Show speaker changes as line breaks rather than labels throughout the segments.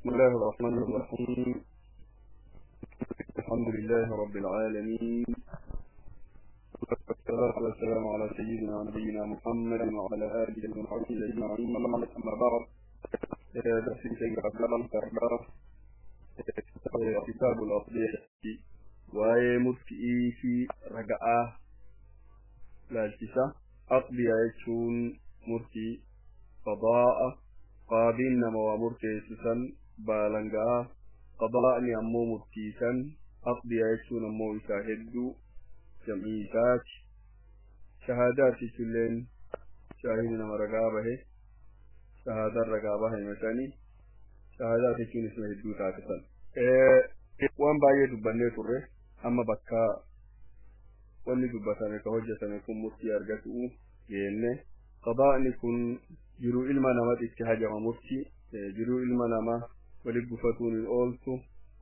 بسم الله الرحمن الرحيم. الحمد لله رب العالمين، والصلاة والسلام على سيدنا ونبينا محمد وعلى آله وصحبه أجمعين. أما بعد، درس كتاب الأصلية waa'ee murtii fi raga'aa laalchisa. Aqdiya jechuun murtii, qadaa'a qaadiin nama waa murteessisan baalanga'a, qadaa'ni ammoo murtiisan, aqdiya jechuun ammoo isaa hedduu jam'ii isaati. Shahaadaat jechuulleen shaahidi nama ragaa bahe, shahaadaan ragaa bahe masanii shahaadaat jechuun isuma hedduu taasisan. Waan baay'ee dubbannee turre, amma bakka wanni dubbatame ka hojjetame kun murtii argatu geenne. Qadaa'ni kun jiruu ilma namatti itti hajama, murtii jiruu ilma nama walit gufatuun hin ooltu,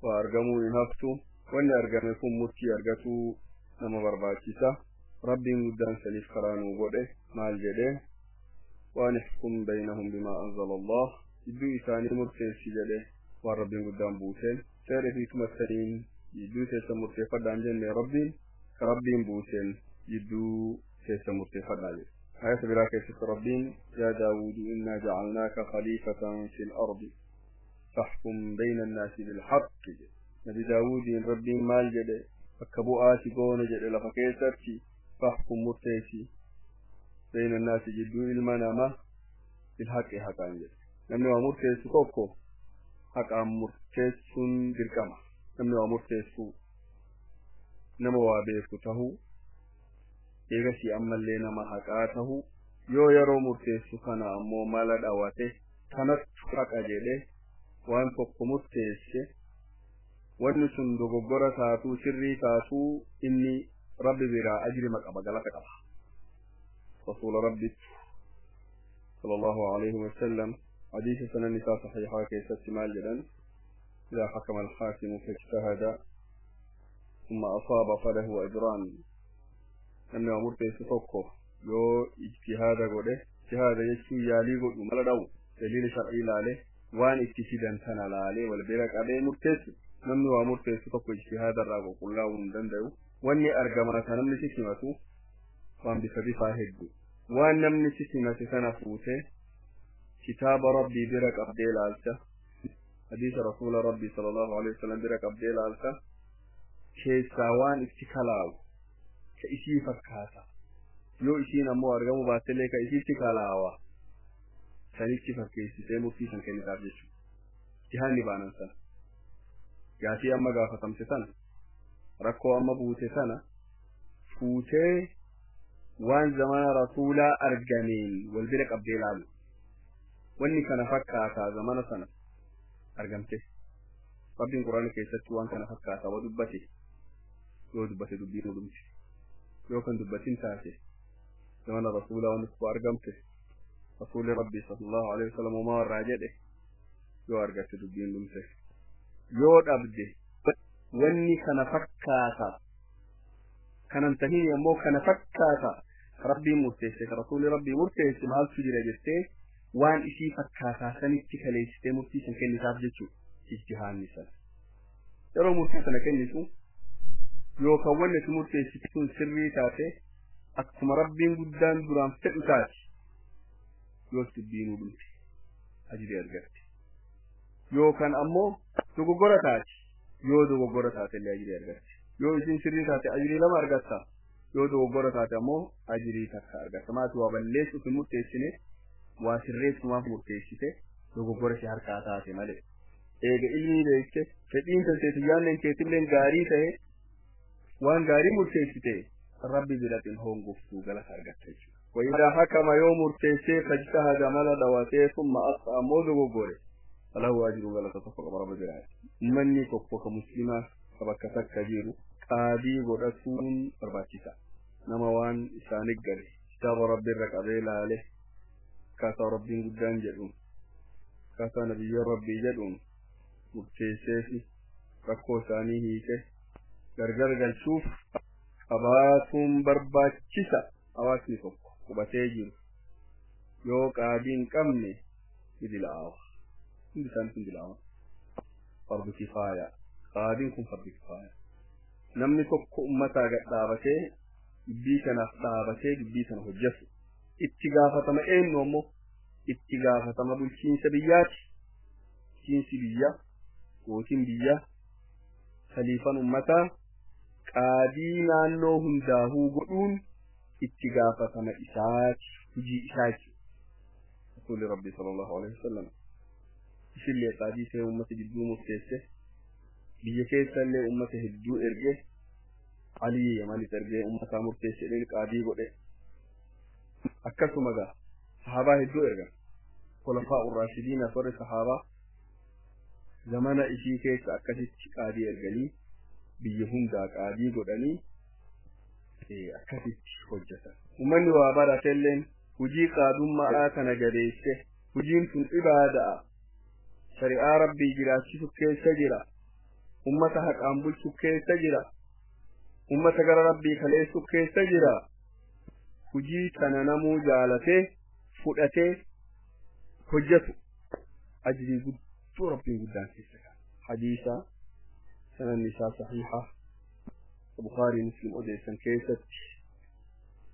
waa argamuun hin haftu. Wanni argame kun murtii argatuu nama barbaachisa. Rabbiin guddaan saniif karaa nuu godhe. Maal jedhe? Waan ihkum baynahum bimaa anzala Allah, jidduu isaanii murteessi jedhe waan Rabbiin guddaan buuseen. Seera ifiituma saniin jidduu keessa murteeffadhaan jenne, Rabbiin ka Rabbiin buuseen jidduu keessa murteeffadhaa jedhe. Ayata biraa keessatti Rabbiin: يا داود إنا جعلناك خليفة في الأرض فاحكم بين الناس بالحق. Nabi Daawudiin Rabbiin maal jedhe? Bakka bu'aa si goone jedhe lafa keessatti. فاحكم murteessi, بين الناس jidduu ilma namaa, بالحق haqaan jedhe. Namni waa murteessu tokko haqaan murteessuun dirqama. Namni waa murteessu nama waa beeku tahuu, eegasii ammallee nama haqaa tahuu, yoo yeroo murteessu kana ammoo mala dhawate kanattu haqa jedhe waan tokko murteesse, wanni sun dogoggora taatuu sirrii taatuu, inni Rabbi biraa ajrima qaba, galata qaba. Rasuula Rabbitti صلى الله عليه وسلم حديث سنن النساء صحيحة كيست مال جدا: إذا حكم الحاكم فاجتهد ثم أصاب فله أجران. Namni waa murteessu tokko yoo ijtihaada godhe, ijtihaada jechuun yaalii godhu, mala dha'u, daliila shar'ii laale, waan itti fidan sana laalee wal bira qabee murteessu. Namni waa murteessu tokko ijtihaada irraa qulqullaa'uu hin danda'u. Wanni argama ka namni si himatu waan bifa bifaa hedduu. Waan namni si himate sana fuute kitaaba Rabbii bira qabdee laalta, hadiisa rasuula Rabbii صلى الله عليه وسلم bira qabdee laalta. Keessaa waan itti kalaawu ka isii fakkaata, yoo isiin ammoo argamuu baattellee ka isiitti kalaawa sanitti fakkeessitee murtii san kennitaaf jechuudha. Jihaanni baanan sana gaafii amma gaafatamte sana, rakkoo amma buute sana fuutee waan zamana rasuulaa argameen wal bira qabdee laalu. Wanni kana fakkaataa zamana sana argamte, Rabbiin Quraana keessatti waan kana fakkaataa wa dubbate, yoo dubbate dubbiin dhumte, yoo kan dubbatin taate zamana rasuulaa wanni tokko argamte, rasuulli Rabbii صلى الله عليه وسلم homaa warraa jedhe yoo argatte dubbiin dhumte. Yoo dhabde, wanni kana fakkaata kanan tahin ammoo kana fakkaata Rabbiin murteesse, ka rasuulli Rabbii murteesse maaltu jira jettee waan isii fakkaataa sanitti kaleessitee murtii san kennitaaf jechuudha. Ijtihaanni sana yeroo murtii sana kennitu, yookaan wanni ati murteessitu sun sirrii taate, akkuma Rabbiin guddaan duraan fedhu taate, yoos dubbiinuu dhumte, ajrii argatte. Yookaan ammoo dogoggora taate, yoo dogoggora taate illee ajrii argatte. Yoo isiin sirrii taate ajrii lama argatta, yoo dogoggora taate ammoo ajrii takka argatta. Maati waa balleessuuf hin murteessine, waa sirreessumaaf murteessite, dogoggora si harkaa taate malee. Eega ilmii beekte, fedhiin tanteetu yaanneen keetilleen gaarii ta'e, waan gaarii murteessite, Rabbi biratti hongoftuu, galata argatta jechuudha. وإذا حكم yoo murteessee, فاجتهد mala dhawatee, ثم أخطأ ammoo dogoggore, فله أجر galata tokko qaba Rabbi biraa. Ummanni tokko ka muslimaa ka bakka takka jiru qaadii godhatuun barbaachisa. Nama waan isaanit gale kitaaba Rabbi irra qabee laale, akkaataa Rabbiin guddaan jedhuun, akkaataa nabiyyoon Rabbii jedhuun murteesseefi rakkoo isaanii hiike gargar galchuuf qabaatuun barbaachisa. Hawaasni tokko qubatee jiru yoo qaadii hin qabne ni dilaawa, hundi isaanii kun dilaawa. Fardu kifaaya. Qaadiin kun fardu kifaaya. Namni tokko ummataa gad dhaabatee dubbii kanaaf dhaabatee dubbii kana hojjetu. Itti gaafatama eenyu ammoo itti gaafatama bulchiinsa biyyaati. Bulchiinsi biyyaa, gootiin biyyaa, khaliifan ummataa qaadii naannoo hundaahuu godhuun itti gaafatama isaati, hojii isaati. Rasuulli Rabbii sallallahu alaihi wasallam isillee qaadii ta'e ummata gidduu murteesse, biyya keessa illee ummata hedduu erge, Alii Yamanitti ergee ummataa murteesse jedheen qaadii godhe. Akkasuma gaa sahaabaa hedduu ergan. Khulafaa Urraashidiina warri sahaabaa zamana ishii keessa akkasitti qaadii erganii biyya hundaa qaadii godhanii akkasitti hojjetan. Uummanni waa baratelleen hujii qaadummaa kana jabeesse, hujiin tun ibaada'a. Shari'aa Rabbii jiraachisu keessa jira. Ummata haqaan bulchu keessa jira. Ummata gara Rabbii kaleessu keessa jira. Hujii kana namuu jaalatee fudhatee hojjetu. Ajrii guddoo Rabbiin guddaan keessa kaa'e. Hadiisa sanadni isaa sahiha Bukhaarii Muslim odeessan keessatti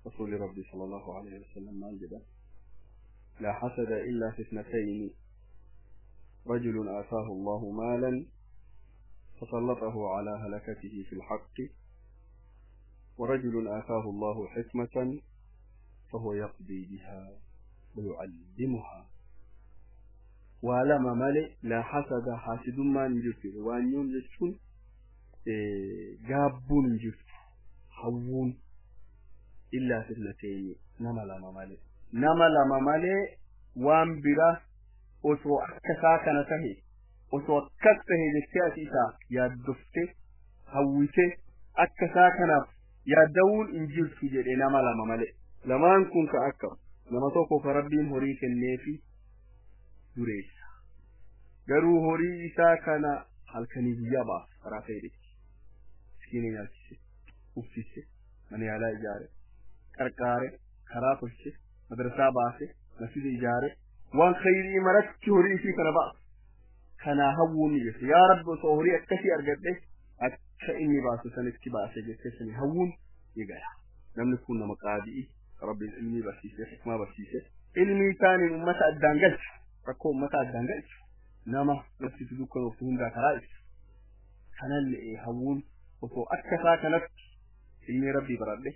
Rasuulli Rabbii sallallahu alaihi wasallam maal jedhan? لا حسد إلا في اثنتين: رجل آتاه الله مالا فسلطه على هلكته في الحق، ورجل آتاه الله حكمة فهو يقضي بها ويعلمها. ولما مالي لا حسد حاسد ما نجرت وان يوم جتون جابون نجرت حوون إلا في اثنتين. نما لما مالي نما لما مالي وان برا osoo akka isaa kana tahe, osoo akkas tahe jettee ati isaa yaaddofte hawwite akka isaa kanaaf yaadda'uun hin jirtu jedhe nama lama malee. Lamaan kun ka akka nama tokko ka Rabbiin horii kenneefi dureessa. Garuu horii isaa kana halkanii guyyaa baasa karaa fayyadachi. Miskiina nyaachise, uffise, mana yaalaa ijaare, qarqaare, karaa tolche, madrasaa baase, masjida ijaare, waan khayrii maratti horii isii kana baasa. Kanaa hawwuun ni jirti. Yaa Rabbi osoo horii akkasii argadhe akka inni baasu sanitti baase jettee sani hawwuun ni gaya. Namni kun nama qaadi'i Rabbiin ilmii barsiise, hikmaa barsiise. Ilmii isaaniin ummata addaan galchu, rakkoo ummata addaan galchu. Nama nafsitu dukkanoftu hundaa karaa ibsu. Kanallee hawwuun osoo akka isaa kanatti ilmii Rabbii baradhe,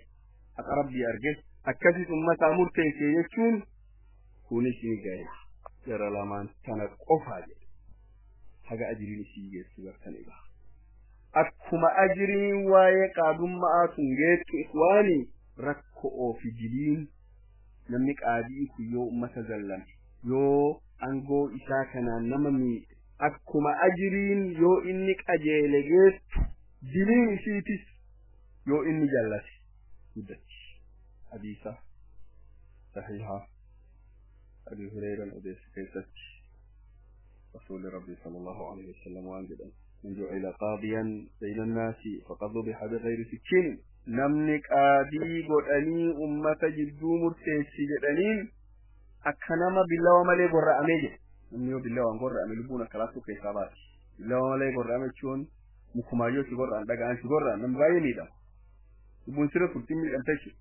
haqa Rabbii arge, akkasis ummataa murteesse jechuun kunis ni gaya. Jara lamaan tana qofaa jedhe. Haga ajiriin isii geessu gartan egaa. Akkuma ajiriin waa'ee qaadummaa tun geettu ikwaanii rakkoo fi diliin namni qaadii kun yoo ummata zallame, yoo aangoo isaa kanaan nama miidhe, akkuma ajiriin yoo inni qajeele geettu diliin isiitis yoo inni jallate guddatti. Hadiisa sahiha Abi Hurayran odeessu keessatti Rasuulli Rabbii sallallahu alaihi wasallam waan jedhan: من جعل قاضيا بين الناس فقد ذبح بغير سكين. Namni qaadii godhanii ummata jidduu murteessi jedhaniin akka nama billawa malee gorra'amee jedhe. Namni yoo billawaan gorra'ame lubbuun akka laaftuu keessaa baati. Billawa malee gorra'ame jechuun mukumaayyoo si gorra'an, dhaga'an si gorra'an, namni baay'ee miidhama. Lubbuun sirra turtiin miidhamte jechuudha.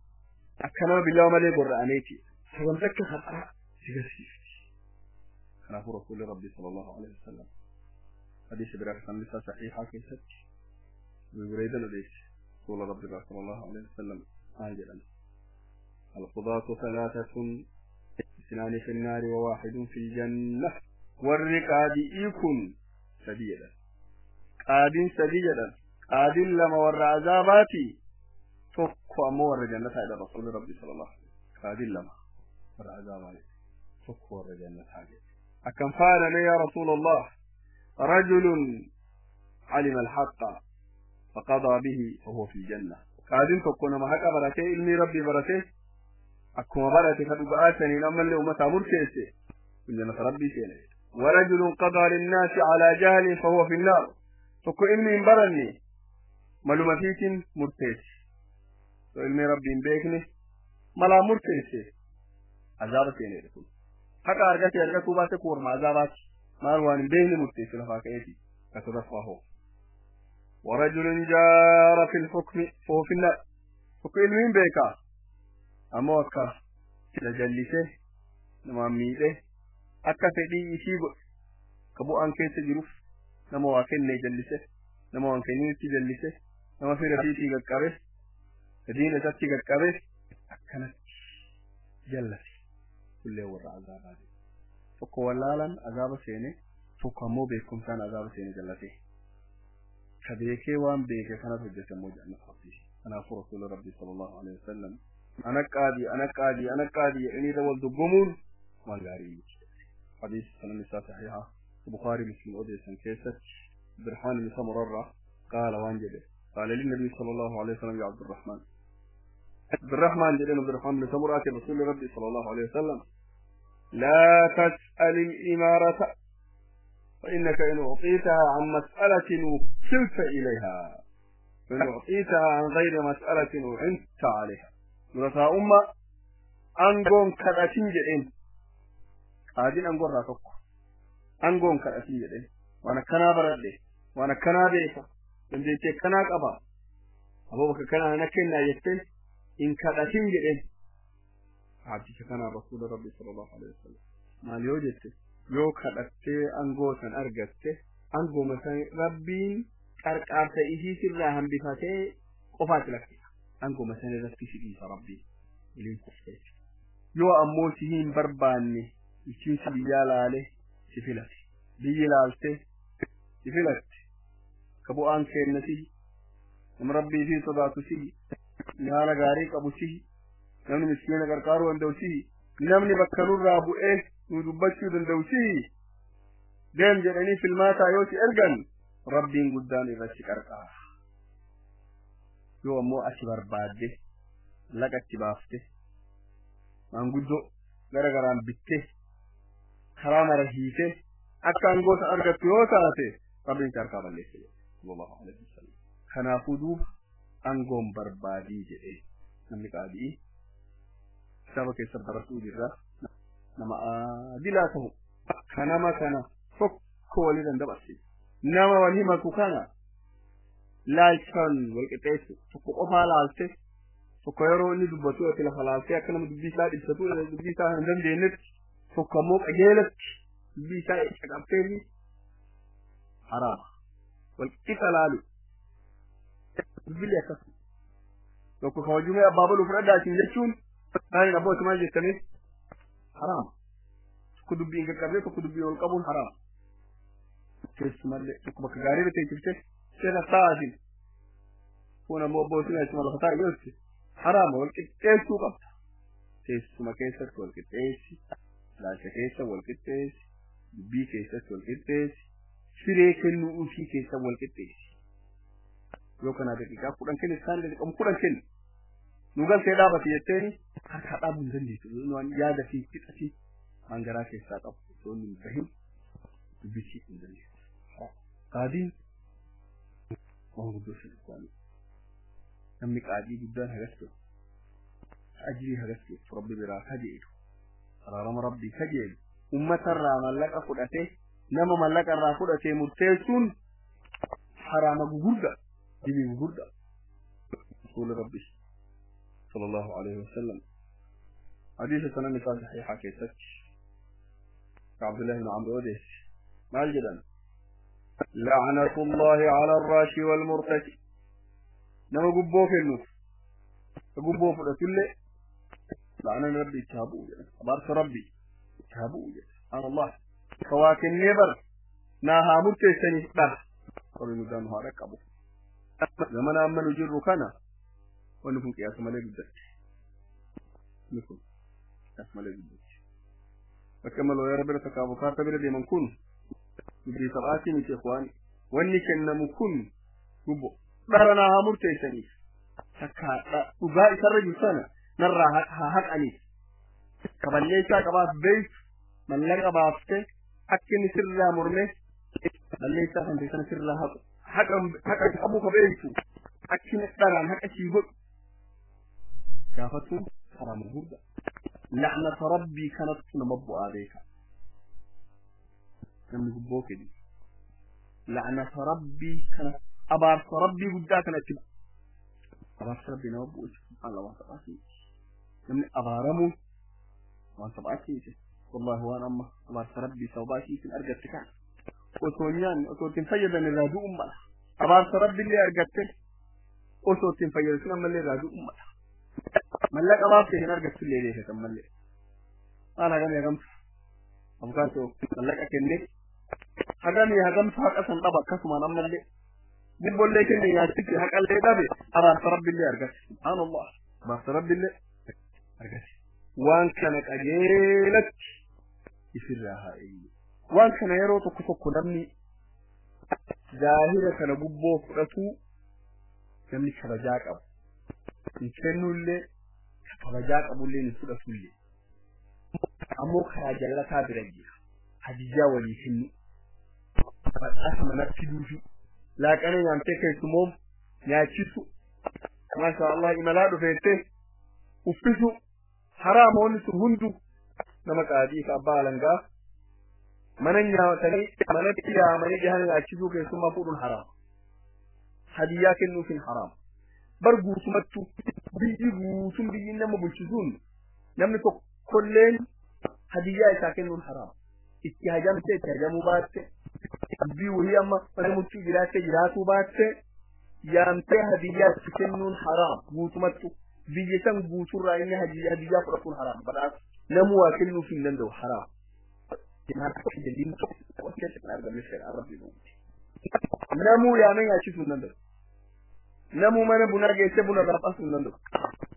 Akka nama billawa malee gorra'ameeti. Sababni akka haqaa si garsiifti. Kanaafuu Rasuulli Rabbii sallallahu alaihi wasallam hadiisa biraa kan isaa sahihaa keessatti Abu Buraydan odeesse. رسول ربي صلى الله عليه وسلم آجلا: القضاة ثلاثة، اثنان في النار وواحد في الجنة. والرقاد إيكن سديدا قاد سديدا قاد لما ور عذاباتي تكو أمو ور جنة إلى رسول ربي صلى الله عليه وسلم. قاد لما ور عذاباتي تكو ور جنة أكم فعل يا رسول الله؟ رجل علم الحق فقضى به وهو في الجنة. قادين tokko nama haqa baratee ilmi Rabbii baratee akkuma barate ka dhuga'aatanii ammallee ummata murteesse kun jannata Rabbii seene. ورجل قضى للناس على جهل فهو في النار. Tokko ilmi hin baranne maluma fiitiin murteesse, to ilmi Rabbii hin beekne malaa murteesse azaaba seenedha. Kun haqa argate argatuu baate kun warma azaabaati. Maal waan hin beekne murteesse lafaa ka'eeti. كتدفعه ورجل جار في الحكم فهو في النار حكم علمين بيكا أموكا لجلسه نماميده أكا فدي يشيبه كبو أنكي تجروف نما واكن جلسه نما وانكني تجلسه نما في رفيتي قرقبه دين تاتي قرقبه أكنت جلسه كل ورا عذاب هذه فكولالا عذاب سينه فكمو بكم كان عذاب سينه جلسه كبيكي وان بيكي كانت حجة موجة نفسي أنا رسول ربي صلى الله عليه وسلم أنا قاضي أنا قاضي أنا قاضي إني دول دقمون ما قاري حديث سنة صحيحة البخاري مسلم أوديسن كيسة عبد الرحمن بن سمرة قال وانجده قال للنبي صلى الله عليه وسلم يا عبد الرحمن عبد الرحمن جدنا عبد الرحمن بن سمرة رسول ربي صلى الله عليه وسلم لا تسأل الإمارة فإنك إن أعطيتها عن مسألة وكلت إليها فإن أعطيتها عن غير مسألة أعنت عليها مرتا أمة أنقون كرأتين جئين قادين أنقون راتك أنقون كرأتين جئين وأنا كنا بردي وأنا كنا بيكا لنجيتي كنا قبا أبو بكر كنا نكنا يتين إن كرأتين جئين عبدك كان رسول ربي صلى الله عليه وسلم ما ليوجدت yoo kadhattee aangoo san argatte aangooma san rabbiin qarqaarsa isii sirraa hambifatee qofaatti lakkisa aangooma san irratti si dhiisa rabbiin waliin kuftee yoo ammoo si hin barbaanne bulchiinsa biyyaa laale si filate biyyi laalte si filatte ka bu'aan kenna sihi nama rabbii fi sodaatu sihi haala gaarii qabu sihi namni miskiina qarqaaruu danda'u sihi namni bakka nurraa bu'ee nu dubbachuu danda'u sihi deem jedhanii filmaataa yoo si ergan rabbiin guddaan irratti qarqaara yoo ammoo achi barbaadde laqatti baafte maanguddoo gara garaan bitte karaa mara hiite akka aangoo san argattu yoo taate rabbiin si harkaa balleesse jedhe sallallahu alaihi wasallam kanaafuu duuba aangoon barbaadii jedhe namni qaadii kitaaba keessa baratuu jirra nama adilaa ta'u kanama kana tokko walii dandabarsi nama wal himatu kana laalchan wal qixxeessu tokko qofaa laalte tokko yeroo inni dubbatu ati lafa laaltee akka nama dubbii isaa ibsatu dubbii isaa hin dandeenyetti tokko ammoo qajeelatti dubbii isaa caqabteefi haraama wal qixa laalu dubbilee akkasuma tokko kabajumee abbaa baluu fudhadhaa isin jechuun maaliin abboo maal jettanii haraama tokko dubbii hin qaqqabne tokko dubbii ol qabuun haraama keessumallee tokko bakka gaarii irra teessifte seera sa'aatiin kun ammoo abbootiin achuma lafa taa'e jirti haraama wal qixxeessuu qabda teessuma keessatti wal qixxeessi ilaalcha keessa wal qixxeessi dubbii keessatti wal qixxeessi firee kennuu ofii keessa wal qixxeessi yoo kanaa daqiiqaa 10 kenni isaan daqiiqaa 10 kenni nu galtee dhaabate jetteeni harkaa dhaabuu hin dandeessu waan yaada fi fixati waan garaa keessaa qabu osoo hin bahin dubbisii hin dandeessu. Qaadiin waan guddoo sana isaanii namni qaadii guddaan hagas ta'u ajrii hagas ta'u rabbi biraa kajeelu araarama rabbii kajeelu uummatarraa mallaqa fudhatee nama mallaqa irraa fudhatee murteessuun haraama gugurda dibii gugurda rasuula rabbii صلى الله عليه وسلم حديث سنن صحيحة كيست عبد الله بن عمرو أوديس ما الجدن لعنة الله على الراشي والمرتشي نما قبو في النص قبو في الرسول لعنة ربي تابو أبارك ربي تابو سبحان الله فواكن نبر ناها مرتشني بر قالوا ندان هذا كابو زمن أمن جر كان ونكون قياس مالي قدرت نكون قياس مالي قدرت فكملوا يا رب لتكابو كارتبير دي من كون بدي سبعاتي من إخواني واني كنا مكون قبو برنا هامورتيسني تكا وغا يسرج سنة نرى هاك أنيس كبليسا كباس بيت من لقى بافته أكن سر مرمي بليسا خنتي سر حق حق حق أبوك بيتو أكن سران حق شيبك شافتو حرام غربة لعنة ربي كانت نمبو عليك namni gubboo kennu La'nata rabbii kana abaarsa rabbii guddaa kana itti abaarsa rabbii nama bu'u subhaanallah waan taphaati. Namni abaaramuun waan taphaati. Wallaahi waan amma abaarsa rabbii sababaa ishiitiin argatte kana. Osoo nyaanne osoo ittiin fayyadan irraa du'uun mala. Abaarsa rabbiillee argatte osoo ittiin fayyadatin ammallee irraa du'uun mala. Mallaqa baaftee hin argattullee beekatan mallee. Maal hagamii hagamtu abukaatoo mallaqa kennee hagamii hagamtu haqa san dhaba akkasumaan ammallee gubbollee kenne nyaachise haqallee dhabe abaarsa rabbiillee argate. Subhaanallah abaarsa rabbiillee argate. Waan kana qajeelatti ifirraa haa eeyyu. Waan kana yeroo tokko tokko namni zaahira kana gubboo fudhatu namni kabajaa qabu. Hin kennullee kabajaa qabullee hin fudhatullee. Ammoo karaa jallataa bira jira. Hadiyyaa walii kennu. Badhaasa manatti fiduufi. Laaqana nyaamtee keessumoom nyaachisu. Maasha Allah imalaa dhufeettee uffisu. Haraamoonni sun hundu nama qaadii fi abbaa alangaa mana nyaatanii manatti yaamanii dhihaan nyaachisuu keessummaa fuudhuun haraama. Hadiyyaa kennuufiin haraama. Bar guutumattu biyyi guutuun biyyi nama bulchisuun namni tokkolleen hadiyyaa isaa kennuun haraama. Itti hajamte itti hajamuu baatte dubbii wahii amma mana murtii jiraatte jiraatuu baatte yaamtee hadiyyaa itti kennuun haraama guutumattu biyya san guuturraa inni hadiyyaa fudhatuun haraama badhaasa. Namuu waa kennuuf hin danda'u haraama. Namuu yaamee nyaachisuu hin danda'u. Namuu mana bunaa geessee buna irraa baasuu hin danda'u.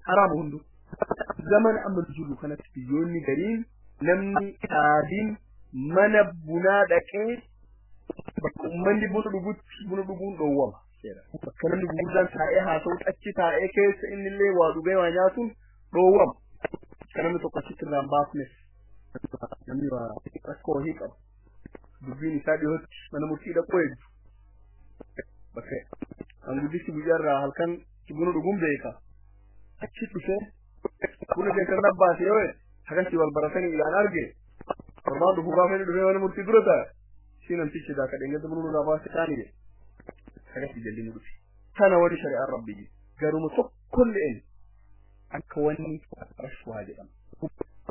Haraama hunduu. Zaman amma jiru kanatti biyyoonni gariin namni qaadiin mana bunaa dhaqee bakka uummanni buna dhugutti buna dhuguun dhoowwama. Bakka namni gurguddaan taa'ee haasa'u achi taa'ee keessa innillee waa dhugee waa nyaatuun dhoowwama. Akka namni tokko achitti irraa hin baafnes namni waa rakkoo wahii qaba. Dubbiin isaa dhiyootti mana murtii dhaquu eegdu. Bakka anguddichi guyyaarraa halkan buna dhuguun beeka. Achi dhufee buna keessan dhabbaase yoo akkasii wal baratanii ilaan arge torbaan dhufu gaafa inni dhufee mana murtii dura taa'e shi namtichi daa kadheen buna nurraa baase taani jedhe. Akkasii jalli nu dhufe. Kana warri shari'aan rabbi jedhe. Garuma tokkolleen akka wanni rashwaa jedhama.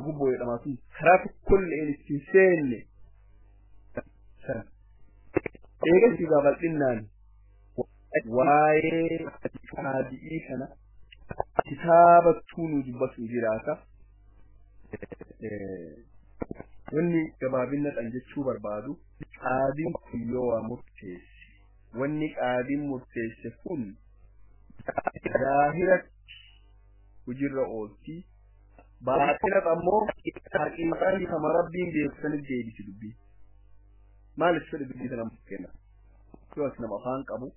Gubboo jedhamaa sun karaa tokkolleen ittiin seenne sana. Eegasii gaa bal'innaan waa'ee qaadi'ii kana kitaabattuu nu dubbatu jiraata. Wanni gabaabinna dhan jechuu barbaadu qaadiin kun yoo waa murteesse wanni qaadiin murteesse kun zaahiratti hojiirra oolti. Baaxinatti ammoo haqiiqaan kama rabbiin beeku sanatti deebisi dubbii. Maaliif fedhe dubbii sana kenna? Yoo as nama afaan qabu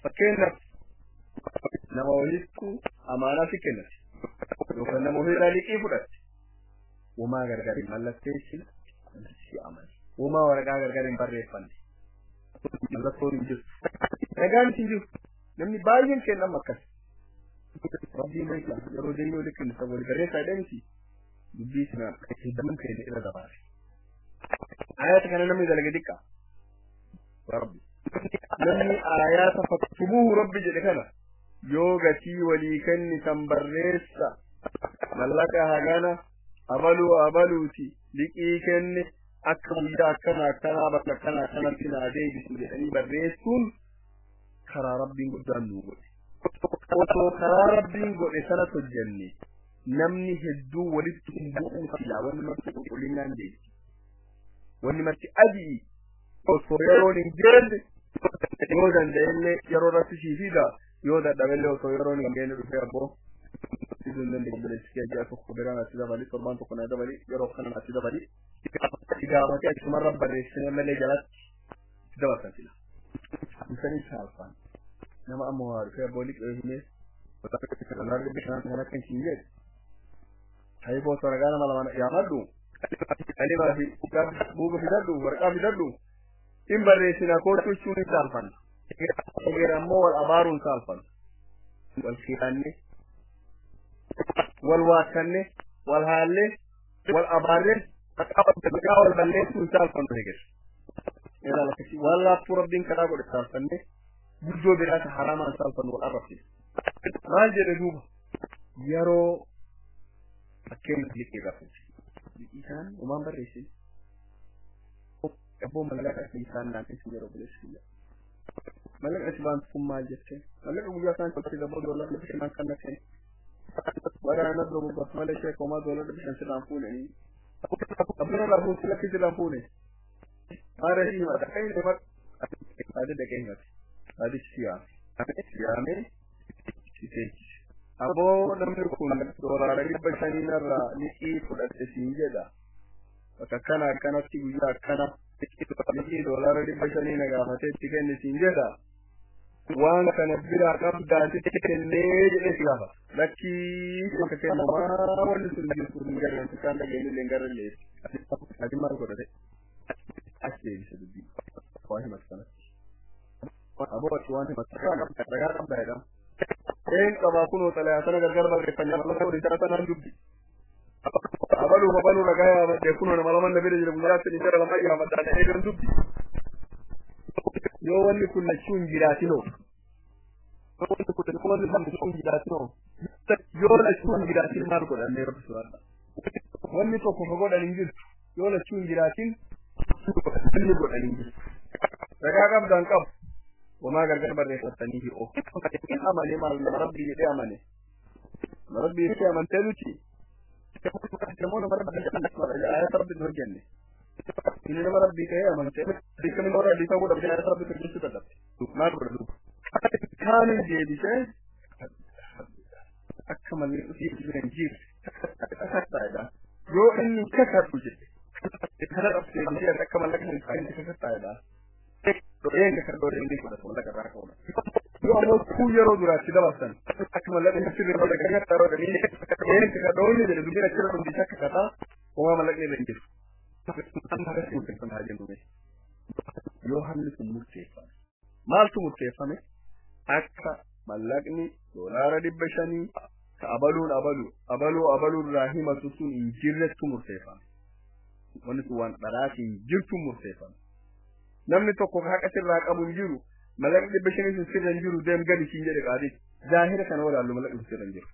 fakkeenyaaf nama walittu amaanaa si kennate yookaan nama ofirraa liqii fudhatte womaa gargar hin mallatteessine si amane womaa waraqaa gargar hin barreeffanne mallattoon hin jirtu ragaan hin jiru namni baay'een kenna amma akkas rabbiin beekaa yeroo deemee walitti kennu sababa walii barreessaa jedhamti dubbii sana hedduun keenya irra dabaare ayata kana namni dalage diqqa rabbi namni ayata faktubuhu rabbi jedhe kana yoo gatii walii kennitan barreessa mallaqa hagana abaluu abaluuti liqii kenne akka guyyaa akkana akkanaa bakka akkana akkanatti naa deebisu jedhanii barreessuun karaa rabbiin guddaan nuu godhe. Osoo karaa rabbiin godhe sanatti hojjenne namni hedduu walitti hin bu'uu silaa wanni marti qulqullinaan deebisi. Wanni marti adii osoo yeroon hin geenne yoo danda'ellee yeroo irratti sii fida yoo dadhabellee osoo yeroon hin geenne dhufee abboo fiduu hin dandeenye obboleessi kee ji'a tokko biraa natti dabali torbaan tokko na dabali yeroo kana natti dabali gaafatee achumarra barreessinee malee jalatti itti dabarsan sila. Isanii saalfaan nama amma waa dhufee abboo liqee himee walaa bishaan kana kan hin jedhe. Hayifoo ragaa nama lama yaamadhu qalimaa fi buuga fidadhu waraqaa fidadhu in barreessina kootu jechuun hin saalfanna. Eger ammoo wal abaaruun saalfanna. Wal kiilanne wal waakkanne wal haalle wal abaarre maqaa wal balleessuun saalfannu eger. Ilaala akkasii waan laaftuu rabbiin karaa godhe saalfanne guddoo biraa ta haraamaan saalfannu wal arrabsine. Maal jedhe duuba yeroo fakkeenyaaf liqii irraa fuute. Liqii isaan homaan barreessine. Abboo mallaqa isaan naan isin yeroo buleessu. Mallaqa si baantu kun maal jettee mallaqa guyyaa isaan tolchee gabaa doolaara dhibba shanaan kan na kenne. Wara na dogo ba mala shee koma doolaara 500 sirraan fuune. Abbaan irraa fuute lakki sirraan fuune. Haara shi himata kan inni himatu adi dhaqee himate. Adichi si yaame. Yaamee si seensise. Aboo namni kun doolaara 500 narraa liqii fudhate siin jedha. Bakka akkana akkanatti guyyaa akkana liqii doolaara 500 na gaafatee itti kenne siin jedha. Waan kana biraa qabdaa sitti kennee jedhee si gaafata. Lakkii akka kennu maa wanni sun jirtu hin garre wanti isaan dhageenye illee hin garre illee. Ati maal godhate? As deebise dubbii. Waa himatu kanatti. Aboo ati waan himatu ragaa qabdaa jedhama. Een qabaa kunoo xalayaa sana gargar barreeffannee mallattoo isaa sanaan dubbi. Abaluu abaluu ragaa yaamadde kunoo nama lama na bira jira guyyaa sadii gara lama yaamadhaan eegan dubbi. Yoo wanni kun lachuu hin jiraatinoo. Yoo wanni kun lachuu hin jiraatinoo. Yoo lachuu hin jiraatin maal godhannee rabbi sodaadha. Wanni tokko ka godhan hin jirtu. Yoo lachuu hin jiraatin wanni godhan hin jirtu. Ragaa qabdaan qabu. Wamaa gargar barreeffattanii hi'oo. Amane maal nama rabbi jedhee amane. Nama rabbi jedhee amantee nuti. Namoota nama rabbi jedhee ayata rabbi hin hojjenne. Inni nama rabbii ta'ee amantee beekamni warra adii ta'uu dhabdee ayata rabbi hojjechuu dadhabde. Maal godha duuba? Kaanin deebisee akka malee dhufee jiran jirre kakattaa'edha. Yoo inni kakadhu jedhe kana dhabdee deebisee akka mallaqa hin taane kakattaa'edha. Dho'een kakadhoo inni fudhatu mallaqa irraa ka'uudha. Yoo ammoo kun yeroo duraatti dabarsan akka mallaqa hin sirrii mallaqa kakattaa'edha. Dho'een kakadhoo inni jedhe dubbiin achirra dhumdi akka kataa homaa mallaqni irra hin jiru. Yoo hamni kun murteeffame maaltu murteeffame akka mallaqni doolaara 500 ka abaluun abalu abaluu abaluu irraa himatu sun hin jirrettu murteeffame. Wanni sun waan dharaati hin jirtu murteeffame. Namni tokko ka haqa sirraa qabu hin jiru mallaqni 500 sun sirra hin jiru deem gadi siin jedhe qaadichi. Zaahira kana walaallu mallaqni sun sirra hin jiru.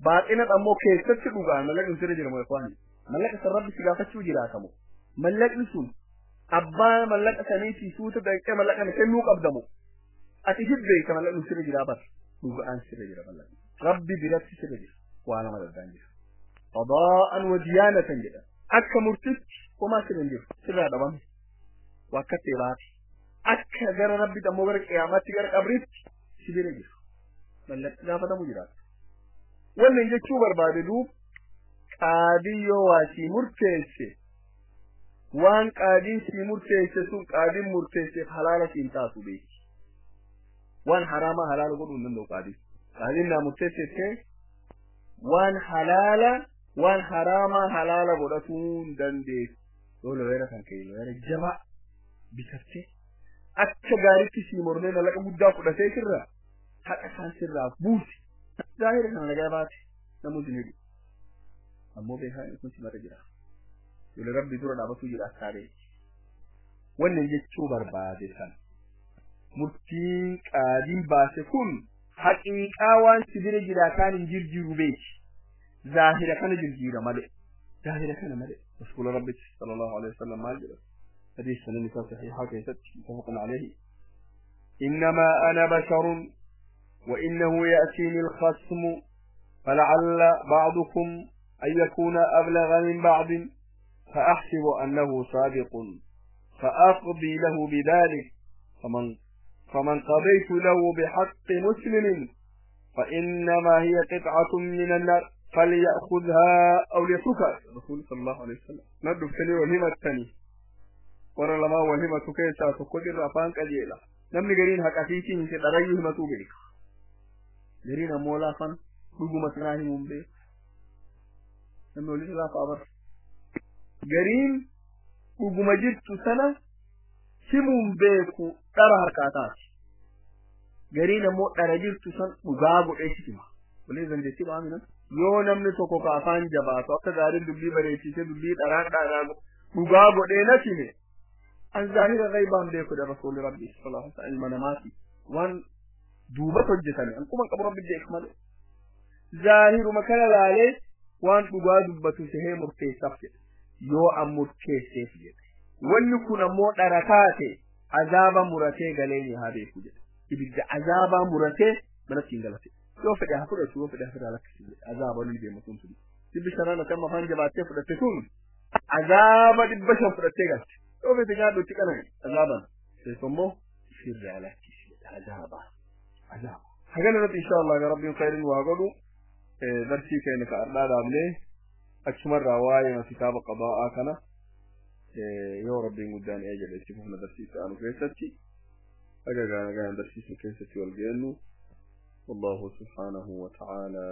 Baaxina ammoo keessatti dhugaan mallaqni sun sirra jira moo ikhwaani? Mallaqa san rabbi si gaafachuu jiraatamu. Mallaqni sun abbaa mallaqa saniitii suuta daqee mallaqa kana kennuu qabdamu. Ati hibbeeka mallaqni sirra jiraa bar. Dhugaan sirra jira mallaqni. Rabbi biratti sirra jira. Waa nama danda'an jira. Qadaa'an wa diyaanatan jedha. Akka murtitti homaa sirra hin jiru. Sirraa dhabame. Waa akka ta'e baate. Akka gara rabbi ammoo gara qiyaamaatti gara qabriitti si bira jira. Mallaqni gaafatamu jiraata. Wannan jechuu barbaade duuba qaadii yoo waa sii murteesse waan qaadiin sii murteesse sun qaadiin murteesseef halaala siin taatu beeki. Waan haraamaa halaala godhuu hin danda'u qaadiin. Qaadiin naa murteessette waan halaala waan haraamaa halaala godhatuu hin dandeessu. Yoo looyera kan ka'e looyera jabaa bitattee akka gaariitti sii mormee mallaqa guddaa fudhatee sirraa haqa isaan sirraa buuse. Zaahira kana nagaa baate namoonni ni hidhu. Ammoo beekaa inni kun simarra jira. Yoo rabbi dura dhaabatu jira akka beeki. Wannan jechuu barbaade san murtiin qaadiin baase kun haqiiqaa waan si bira jira kaan hin jirjiiru beeki. Zaahira kana jirjiira malee. Zaahira kana malee. Rasuula Rabbitti sallallahu alaihi wasallam maal jedha? Hadiis sanan isaa sahiihaa keessatti muttafaqun alayhi. إنما أنا بشر وإنه يأتيني الخصم فلعل بعضكم أن يكون أبلغ من بعض فأحسب أنه صادق فأقضي له بذلك فمن قضيت له بحق مسلم فإنما هي قطعة من النار فليأخذها أو ليتركها. الرسول صلى الله عليه وسلم ندب سني والهمة الثاني ورا لما والهمة كيسا تقدر أفان قليلا نمني قرين حق أفيتي من سيطرأيه همتو بيك قرين أمولا فان dhuguma sanaa himuun beeku. Namni waliin laafa abar. Gariin dhuguma jirtu sana himuun beeku dhara harkaa taati. Gariin ammoo dhara jirtu san dhugaa godhee hima. Waliin dandeettii baamina. Yoo namni tokko ka afaan jabaatu akka gaariin dubbii bareechisee dubbii dharaa dharaa dhugaa godhee na hime. An zaahira ghaybaan beeku dha rasuulli rabbi sallallahu alaihi wasallam ilma namaati waan duuba hojjetame an quban qabu rabbi beeku malee zaahiruma kana laalee waan dhugaa dubbatu sehee murteessaaf jedhe yoo an murteesseef jedhe wanni kun ammoo dhara taate azaaba muratee galee ni haa beeku jedhe ibidda azaabaa muratee manatti hin galate yoo fedhe haa fudhatu yoo fedhe haa fedhe lakkisi jedhe azaaba ni deema sun sun 500 ati amma afaan jabaattee fudhatte sun azaaba 500 fudhattee galte yoo fedhe nyaadhu itti qanani azaaban keessummoo sirraa lakkisi jedhe azaaba azaaba hagan irratti insha Allah ga rabbiin khairin waa godhu darsii keenya ka ardhaa dhaabnee achumarraa waa'ee kitaaba qadaa'aa kana yoo rabbiin guddaan ee jedhe itti fufna darsii aanu keessatti haga gaana gaana darsiisu keessatti wal geennu والله سبحانه وتعالى.